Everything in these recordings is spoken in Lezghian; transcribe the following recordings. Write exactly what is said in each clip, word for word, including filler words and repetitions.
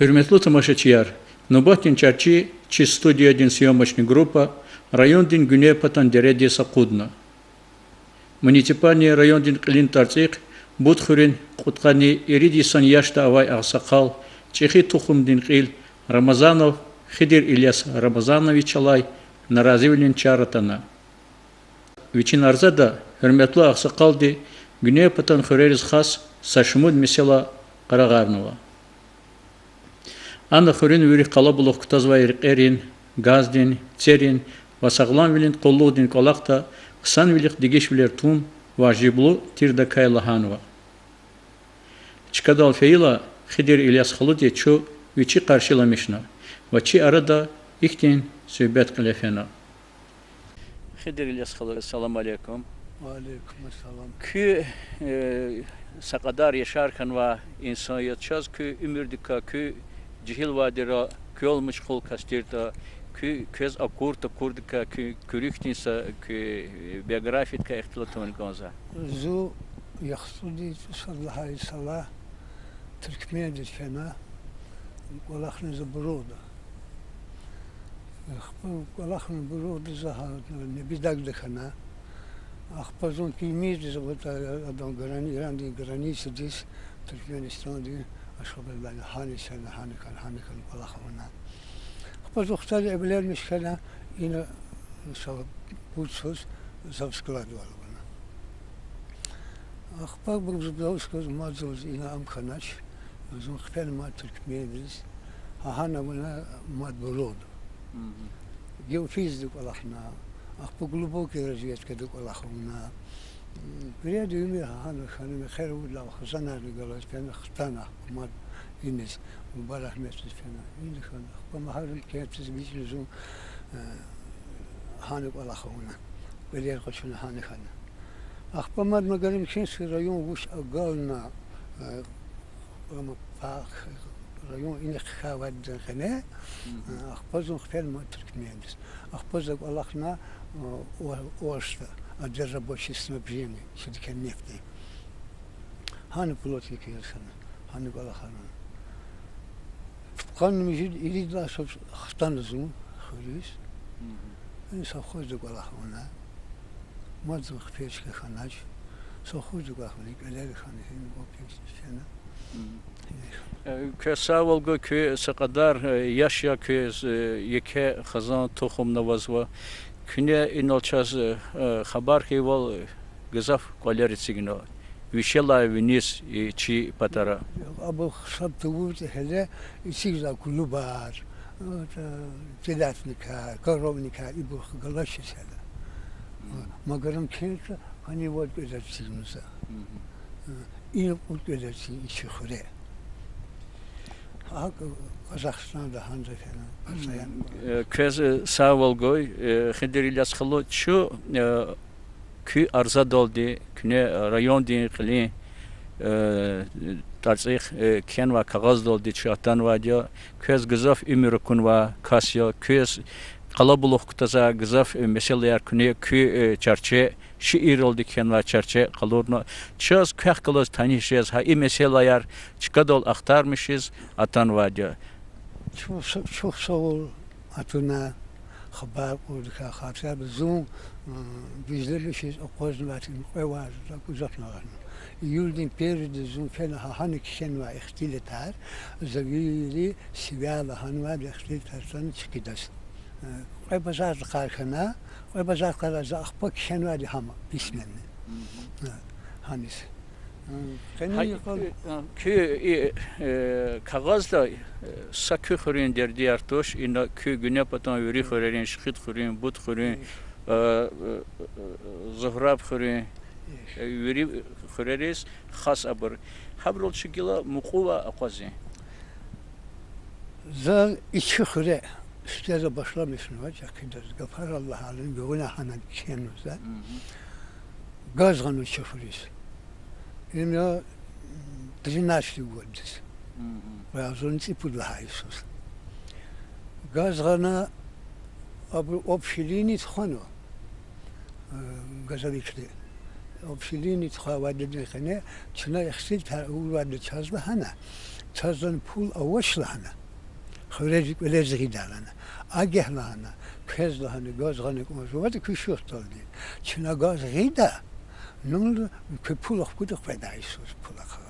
Гьуьрметлу тамашачияр, нубатдин чарче чи студиядин съёмочный группа райондин гуьнепатан дередиз акъудна. Муниципальный райондин кьилин тӀварцӀихъ Бут хуьруьн кьудкъанни ирид йисан яшда авай агъсакъал, чӀехи тухумдин кьил Рамазанов Хидир Ильяс Рамазанович алай наразивилин чар атана. Вичин арзада гьуьрметлу агъсакъалди гуьнепатан хуьрериз хас са шумуд месэла къарагъарнава. Ана хуьруьнвийрихъ къалабулух кутазвай рекьерин, газдин, церин ва сагъламвилин къуллугъдин кӀвалахда хъсанвилихъ дегишвилер тун важиблу тирдакай лагьанва. Чкадал фейила, Хидир Ильяс халуди чун вичи къаршиламишна ва чи арада ихьтин суьгьбет кьиле фена. Хидир Ильяс халу, салам алейкум. Ва алейкум ассалам. Куь, э, са кьадар яшар хьанвай инсан я, чаз куь уьмуьрдикай, куь жегьилвайдара, квел машгъул кас тиртӀа, куь, квез акур-такурдикай, куь, куь руьгьдин са, куь биографиядикай ихтилат авуна кӀанзава. Зун яхцӀурни цӀусад лагьай йисалай Туьркмендиз фена, кӀвалахна за Буругъда. Ахпа кӀвалахна Буругъда за гьа Небидагда хьана. Ахпа зун тилмиздиз аватӀа адан грани-, Ирандин границадиз, Туьркменистандин, Ашхабадлагьана, гьаниз фена, гьана хьана, гьана хьана кӀвалах авуна. Ахпа зун хтана эвленмиш хьана, ина са пуд йисуз зав складвал авуна. Ахпа бу зав складвал мад зун ина ам хьанач, зун хъфена мад Туьркмендиз, гьа гьана авуна мад Буругъда. Геофизда кӀвалахна, ахпа глубокая разведкада кӀвалах авуна. Куьрелди уьмуьр гьа гьана хьана, мехъервал хизанарни галаз фена хтана ахпа мад иниз, Мубарак Мегьтиз фена. Ина хьана, ахпа Магьарам кентдиз вичӀна зун, э, гьана кӀвалах авуна. Куьрелди къачуна гьана хьана. Ахпа мад Магарамкентский район вуч агална, э, ама пак район инихъ хьайвайди къене, э, ахпа зун хъфена мад Туьркмендиз. Ахпа за кӀвалахна, э, О-, Орсда, отдел рабочего снабжения, ширкет нефти. Гьана плотник яз хьана, гьана кӀвалахна. Пудкъанни муьжуьд-ирид лагьай йисуз хтана зун хуьруьз. Совхозда кӀвалах авуна. Мад зун хъфей чка хьанач. Совхозда кӀвалах авуна, кӀвалера хьана, гьина оперативно фена. Э, квез сагъвал гуй, куьн са кьадар, э, яш я, квез, э, еке хизан, тухум авазва. Куьне инал чаз, э, хабар хьайивал, э, гзаф кӀвалер эцигна. Вишелай виниз и чи патара. Абур гьисаб тавуртӀа, гьеле эцигзавай клубар, телятникар, коровникар, ибур галачиз гьеле. Магарамкентда къанни вад кӀвалер эцигнава. Ина кьуд кӀвалер эцигна и чи хуьре. ГьакӀ Казахстанда гьана фена постоянно. Э, квез, э, сагъвал гуй, э, Хидир Ильяс халу, чун, э, куь арзадалди, куьне райондин кьилин, э, тӀварцӀихъ, э, кхьенвай кагъаздалди чун атанвайди я, квез гзаф уьмуьр акунвай кас я, квез къалабулух кутазвай гзаф, э, месэлаяр куьне куь, э, чарче, шиирралди кхьенвай чарче къалурна. Чаз квехъ галаз таниш жез, гьа и месэлаяр чкадал ахтармишиз атанвайди я. Чухсагъул атуна хабар кьурдакай, хатиба зун, м, дуьзлемишиз акъвазнавай кьве варз акӀ узатнавай. Июлдин первыйдиз зун фена гьа гьана кхьенвай ихтилатар, за вири сивяй лагьанвайди ихтилатар атана чкидаз. Э, кьве базардакай хьана, кьве базардакай за ахпа кхьенвайди гьам письменно. Э, гьаниз. Э, къенин йикъал, э, куь и, э, кагъазда, э, са куь хуьруьн дердияр туш, ина куь гуьне патан вири хуьрерин, Шихидхуьруьн, Бутхуьруьн, э, э, Зугьрабхуьруьн, э, вири хуьрериз хас абур. Гьабурал чун гила мукьувай акъвазин. За и чи хуьре сифте за башламишнава чӀехидаз, гафараллагьалин гуьгъуьна гьана кхьенва за. Газ гъанва чи хуьруьз. Ина, м, тринадцатый годдиз. Кьве агъзурни цӀипуд лагьай йисуз. Газ гъана, абуру общий линия тухванва. Э, газовикри. Общий линия тухвайдалай къене чна ихтилатар авурвайди чаз лагьана. Чаз лагьана пул авач лагьана, хуьрез кӀвалериз гъидай лагьана. Агагь лагьана, квез лагьана газ гъана кӀанзаватӀа куь шуртӀалди. Чна газ гъида, ну, куь пул ахкуда къведай йисуз пул ахъа.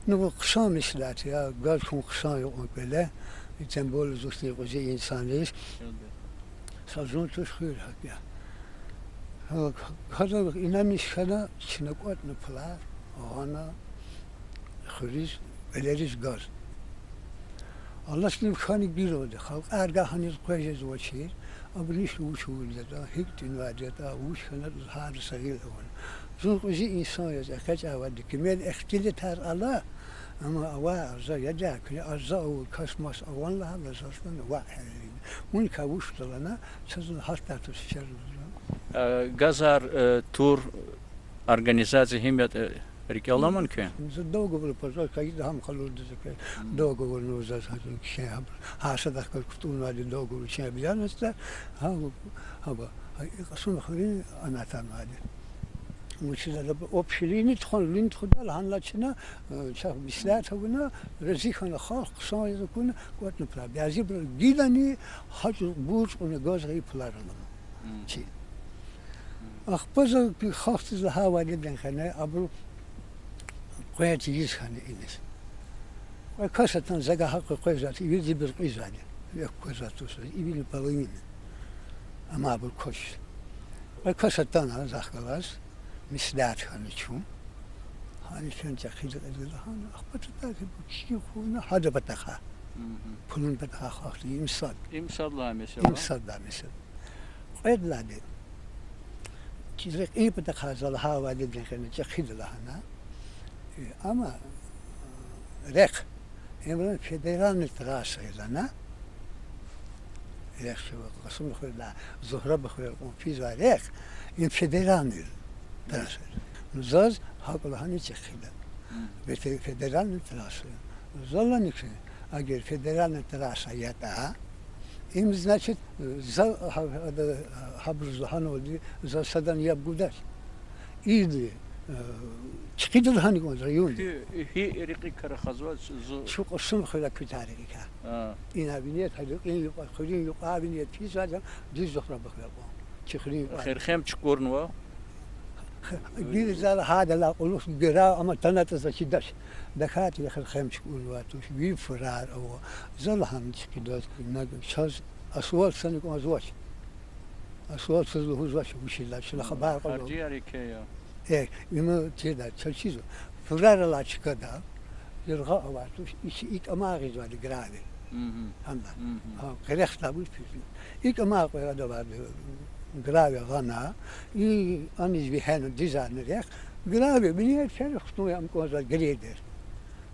Ну, хъсан меслят я, газ хьун хъсан я кӀвале, тем более зун хьтин кьуьзуь инсанриз. Са зун туш хуьр гьакӀ я. Гьа, гьадал инанмиш хьана, чна кӀватӀна пулар, гъана хуьруьз, кӀвалериз газ. Аллагьдин хьана гирвалди, халкьар гьаниз къвез жезвачир, абуру низ вуч авурди ятӀа, гьикӀ тӀуьнвайди ятӀа, вуч хьанатӀа гьар са гъил авуна. Зун кьуьзуь инсан яз экъечӀ авайди, кимел ихтилатар ала, амма авай арза яда, куьне арза авур кас мас авани лагьайла, заз лагьана ваъ, гьелелин. Вуникай вуч лагьана, чаз лагьана гьатта туш чарна. Э, газар, э, тур организация гьим ятӀа, э, рикӀел аламани квез? За договору пазва, кайид гьам къалурда за квез. Договорни заз гьа кхьей гьабур. Гьар садахъ галаз кутӀунвайди договор чи обязанностьда, гьа, гьаба, гьа, и Кьасумхуьруьн анатанвайди. Вучиз ада общий линия тухвана, линия тухудайла гьанлай чна, э, чахъ меслят авуна, рази хьана халкь, хъсан яз акуна, кӀватӀна пулар. Бязибуру гилани гьа чӀавуз бур чукӀуна газ гъайи пулар алама. Чи. Ахпа за халкьдиз лагьайвайди ден хьана, абуру къвез тийиз хьана иниз. Кьве кас атана за гагьа къекъвезвайди, ивидиз бир кьвезвайди. Экв квазвай туш, ивидин половина. Амма абур квач. Кьве кас атана захъ галаз, меслят хьана чун. Гьана фена чӀехида кьилди лагьана, ахпа татаки бу кхьин хьуна гьадан патахъай. Пулун патахъай халкьди им сад. Им сад лагьай месела. Им сад лагьай месела. Кьвед лагьайди. Чиз рекьин патахъай за лагьайвайди ден хьана чӀехида лагьана. Э, амма, э, рехъ, им федеральный трасса я лагьана. Рехъ чи Кьасумхуьрелай Зугьрабхуьр кьван физвай рехъ, им федеральный трасса. Ну, заз гьакӀ лагьана чӀехида. Бетер федеральный трасса. За лагьана хьи, эгер федеральный трасса ятӀа, им, значит, за гьа-, гьада, гьабуруз лагьанвайди, за садан яб гудач. Или, э, чкъида лагьана кӀанда районди. Куь гьи рекьикай рахазва зу? Чун Кьасумхуьрелай куьтягь рекьикай. А. Ина винет, гьа рекьин юкьва, хуьруьн юкьва винет физвайди, дуьз Зугьрабхуьр кьван. Чи хуьруьн юкьва. Херхем чукӀурнава? Гила за лагьайдалай кьулухъ герай, амма танатӀа за чидач. ТахьайтӀа херхем чукӀурнавай туш, ви фурар ава. За лагьана чкъидаз, на, чаз асфальт сана кӀанзавач. Асфальт чаз лугьузвач, вучиз лагьайтӀа чна хабар кьазва. Харжияр еке я. Э, има чида, чаз чизва. Фурар алай чкада, яргъа авай туш, ичи икӀ амай гъизвайди гравий. Гьана. Гьа, къерехдай бур физва. ИкӀ амай къвезвайди гравий гъана, и аниз вегьена дизайна рехъ, гравий, винет фена хтун ам кӀанзавай грейдер.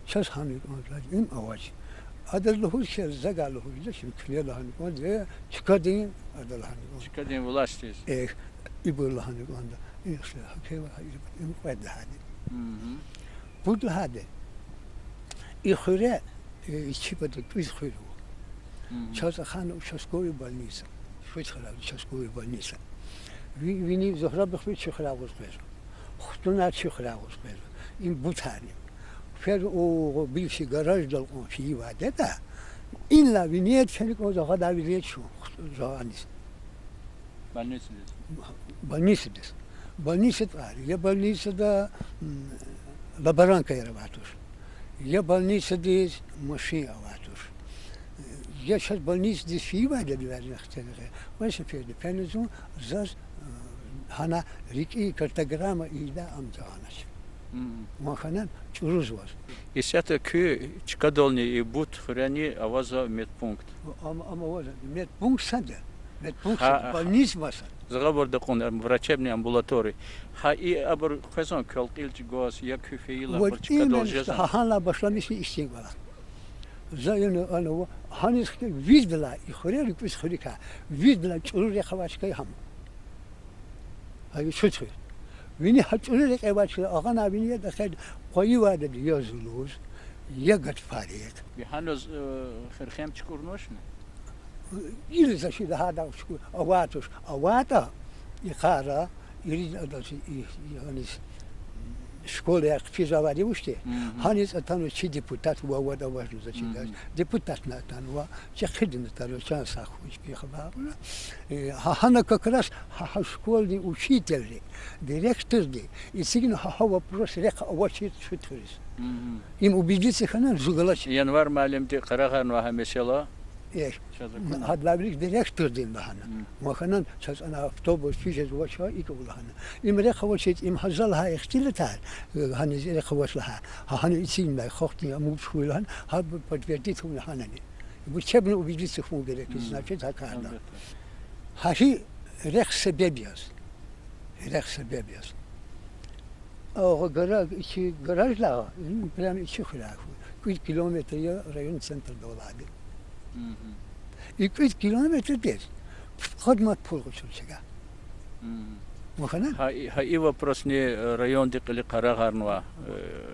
Чаз гьана кӀанзавай, им авач. Адаз лугьуз хьи, за гьа лугьуз жедач, им куьне лагьана кӀанда, чкадин, ада лагьана кӀанда. Чкадин властьдиз. Э, ибур лагьана кӀанда. Ихьтин гьакӀ хьайила, им кьвед лагьайди. Пуд лагьайди. И хуьре, э, чи пата кьвед хуьр ава. Чаз ахъайна участковый больница. Шуьткьвед участковый больница. Ви-, вини Зугьрабхуьр чи хуьряй агъуз къвезва. Хтунар чи хуьряй агъуз къвезва. Им бутарни. Фер у бывший гараждал кьван фейивайди ятӀа, инлай винет фена кӀанзава, гьадай винет чун хтӀунзава аниз. Больницадиз. Больницадиз. Больница тӀвар. Я больницада, м, лаборанткаяр авай туш. Я больницадиз машин авай туш. Я чаз больницадиз фейивайди я, дивер яхцӀурни. Вай сеферда фена зун, заз, э, гьана рикӀин картограмма ийидай ам жагъанач. Ван хьана чӀурузваз. Исятда куь чкадални и Бут хуьрени авазва медпункт. Ам, ам авазва медпункт сад я. Медпункт сад я, больница масад. Зурбада кьван, ам, врачебный амбулатория. Гьа и абур къвезвани квел кьил чӀугваз, я куь фейила абур чкадал жезвани? Гьа гьанлай башламишна ихьтин кӀвалах. За ина ана ва гьаниз хьи виридалай, и хуьрерин кӀуьд хуьруькай виридалай чӀуру рехъ авай чка я гьам. Гьа и Шуьткьуьр. Вини гьа чӀуру рекье авай чка, агъанай вини я дакъет къвайивайди я Зулуз, я Гатфарихъ. Гьаниз, э, херхем чукӀурнавачни? Или за чи лагьайдай чукӀур авай туш, аватӀа, и къара, ирид адаз и, и, аниз, школаяр хъфизвайди вучди. Гьаниз атанва чи депутат ва вад авазни за чидач. Депутатни атанва, чӀехидини атанва, чан сагъ хьуй, чпин хабар авуна. Э, гьа-, гьана как раз гьа, гьа школдин учительди, директорди эцигна гьа, гьа вопрос рехъ авачир шуьткъуьриз. Им убедиться хьана зун галачиз. Январ муаллимди къарагъарнава гьа месэла. Э, гьадалай вилик директорди лагьана. Ма хьанани чаз ана автобус физ жезвач, икӀ ава лагьана. Им рехъ авачиз, им гьа за лагьай ихтилатар, э, гьаниз рехъ авач лагьай. Гьа, гьана эцигнавай халкьдин амукьда хьуй лагьана, гьабур подтвердить авуна гьанани. Ибур чебни убедиться хьун герек я, значит, гьа карда. Гьа хьи рехъ себеб яз. Рехъ себеб яз. Агъа гара-, ичи гараждагъа, прям ичи хуьряй хьуй. Кьуд километр я район центрдал алайди. И кьуд километрдиз пудкъад манат пул къачуна чавай. Вахана? Гьа и, гьа и вопросни, э, райондин кьилив къарагъарнава, э,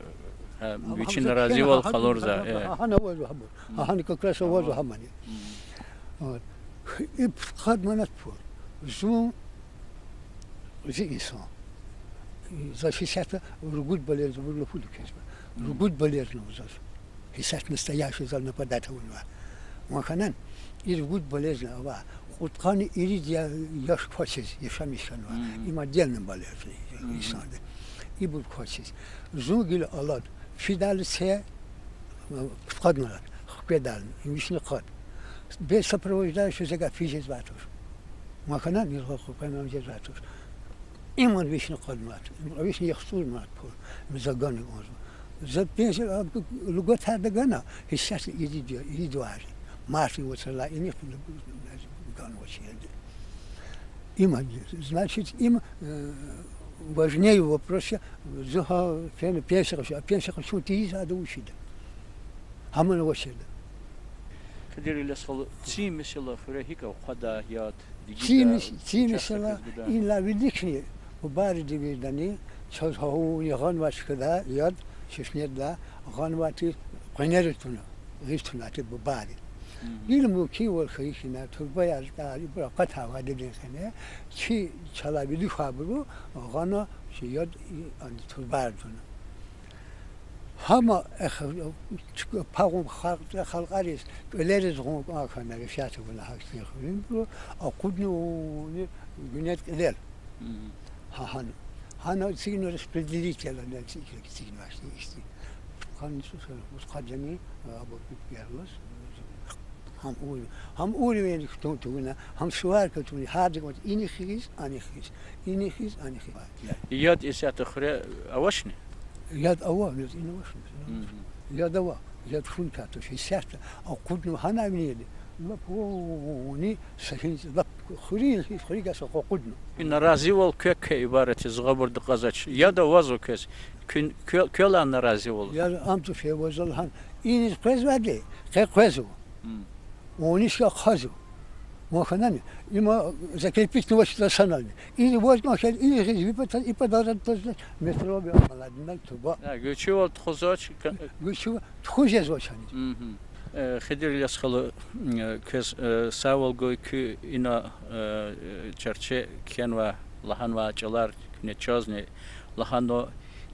гьа, вичин наразивал къалурзава, э. Гьана авазва гьабур. Гьана как раз авазва гьамани. Вот. И пудкъад манат пул. Зун зи инсан. Заз исятда ругуд балезна, вур лугьуда квез. Ругуд балезна заз. Исятда настоящий зал нападать авунва. Вахана, и ругуд балезна ава. Кьудкъанни ирид я-, яш квачиз яшамиш хьанва. Им отдельный болезнь инсанди. Ибур квачиз. Зун гила алад. Фидайла це, пудкъад манат, хкведайла, вишни къад. Без сопровождающего за гьа физ жезвай туш. Вахана, ниргъа хквена жезвай туш. Иман вишни къад манат, вишни яхцӀур манат пул, за гана кӀанзава. За пенсия, а, льготайда гана, исятда ирид я, ирид вари. Мартдин вацралай инихъ ганвач яда. Им, значит, им, э, важнее вопрос я, зун гьа фена пенсия къачу-, а пенсия къачун тийизвайди вучда? Гьамни авачирда. Хидир Ильяс халу, цин месэла хуьре гьикӀ ава, хъвада, яд, дигида, цин мес-, цин месэла, участокриз гуда? Инлай виликни бубайриз виридани, чаз гьа авуни гъанвай чкада, яд, шешнеда, гъанвай тир къванер туна, гъиз туна тир бубайри. Гила мумкинвал хьайи хьана, турбаяр, а, ибур акъатайвайди дидедин къене, чи чалай вилик квайбуру гъана чи яд и, ана турбаяр туна. Гьама, э, х-, чк-, пагъун халкь-, халкьариз, кӀвалериз гъун кӀан хьана, решать авуна гьахьтин хуьруьнбуру, акъуднавуни гуьнед кьилел. Гьа, гьана. Гьана эцигна распределитель, ана эцигна, эцигна, эцигна. Ханни сусана, ус хъадани, а, абур пипӀярлаз, гьам ур-, гьам уровень хтун тавуна, гьам сварка тавуна, гьарда кӀватӀ инихъ хьиз, анихъ хьиз, инихъ хьиз, анихъ хьиз. Яд исятда хуьре авачни? Яд ава, яд ина авачни. Яд ава, яд хьун кӀан туш исятда, акъуднава гьана винел. Лап вуни са гьинз, лап хуьруьн, хуьруьгай са къакъудна. И наразивал квекай ибарат я, зугъабурда кьазвач. Яд авазва квез, куьн-, квел-, квелай наразивал. Яд ам туш, я вазал гьан. Иниз къвезвайди, къе къвезва. Вуни са хъазва. Ваханани, има закрепить авачтӀа санани. Иниз ваз кӀан хьайила, иниз гъиз, ви пата, и патара таз метроби амаладна труба. А, гуьрчивал тухузвач, ка- Гуьрчивал тухуз жезвач гьаниз. Э, Хидир Ильяс халу, э, квез, э, сагъвал гуй, куь ина, э, чарче кхьенва, лагьанва чӀалар куьне чазни, лагьана,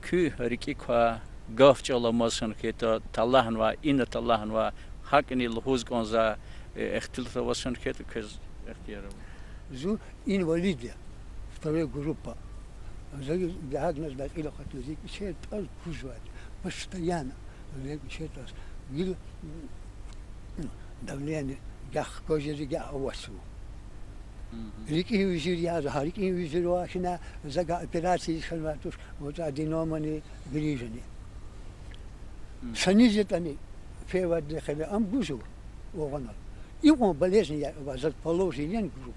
куь рикӀик квай гаф-чӀал амаз хьайитӀа, талгьанва, ина талгьанва, гьакӀни лугьуз кӀанзавай, э, ихтилат аваз хьайитӀа, квез ихтияр ава. Зун инвалид я, второй группа. За диагноз дай кьил акъатна, зи кӀвачер тӀвар кузвайди. Постоянно. Зи кӀвачер тӀвар. Гила, м, давление, гагь хкажиз, гагь авачзава. РикӀин вижир яз, гьа рикӀин вижир авай хьана, за гагь операция ийиз хьанвай туш, вот аденомани, грыжани. Са низ ятӀани, фейвайди хьайила, ам гузва, огъанал. Икьван болезнь я, ва заз положение гузва.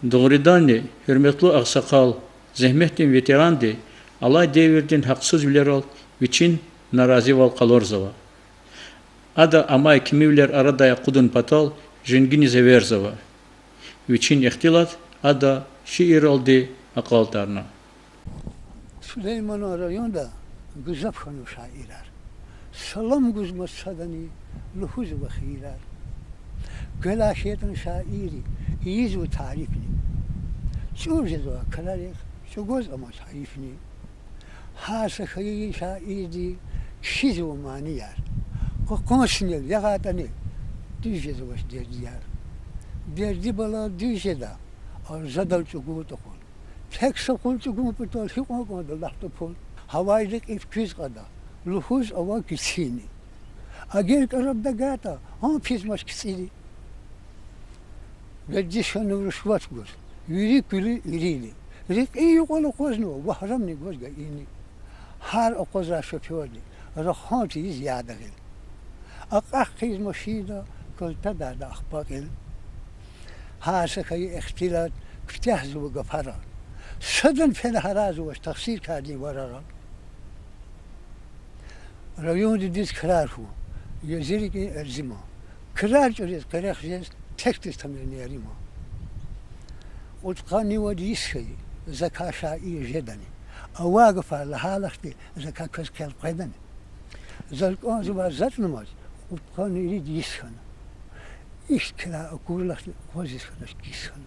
Дугъриданни, гьуьрметлу агъсакъал, зегьметдин ветеранди алай девирдин гьахъсузвилерал вичин наразивал къалурзава. Ада амай кимивилер арадай акъудун патал женгиниз эверзава. Вичин ихтилат ада шиирралди акьалтӀарна. Сулейманан районда гзаф хьанва шаирар. Салам гузмаз садани лугьузва хийирар. Квелай хьайитӀани шаирри ийизва тарифни. ЧӀур жезва крарихъ, чӀугваз амач гьайифни. Гьар са хьайи шаирди кхьизва манияр. Кьакьан синел ягъайтӀани, дуьз жезвач дердияр. Дерди, балаяр, дуьз жеда, арзадал чӀугун тӀукьун. Тек са къуз чӀугун патал гьикьван кӀанда лап тӀупун. Гьавайда кьиф куьз кьада, лугьуз ава кицини. Эгер кӀараб тагайтӀа, гьам пизмач кицӀини. Гердиш хьанва рушват гуз, вири куьлуь ирини. Рекьин юкьвал акъвазнава, вагьрамни гваз гайини. Гьар акъвазай шофёрди рахан тийиз яда гъил. Акьах хъийиз машинда, калтадайда ахпа кьил. Гьар са хьайи ихтилат куьтягьзава гафарал. Садан фена гьарайзавач тахсиркардин варарал. Районди дуьз крар хьун, я зи рикӀин эрзиман. Крар чӀуриз къерех жез, текдиз тамир нериман. Кьудкъанни вад йис хьайи, закай шаир жедани? Авай гафар лагьайлахъди, закай квез хъел къведани? Заз кӀанзавай затӀ намаз кьудкъанни ирид йис хьана. Ихьтин крар акурдалахъди, акъвазиз хьанач кис хьана.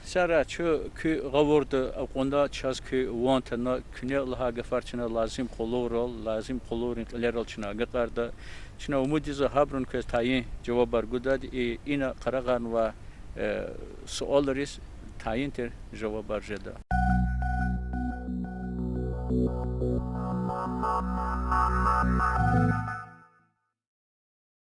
Сара, чун куь гъавурда акьуна, чаз куьн ван тана, куьне лагьай гафар чна лазим къуллугърал, лазим къуллугърин кьилерал чна агакьарда. Чна умуд ийизва, гьабуру квез тайин жавабар гудайди, и ина къарагъарнавай, э, суалриз тайин тир жавабар жеда.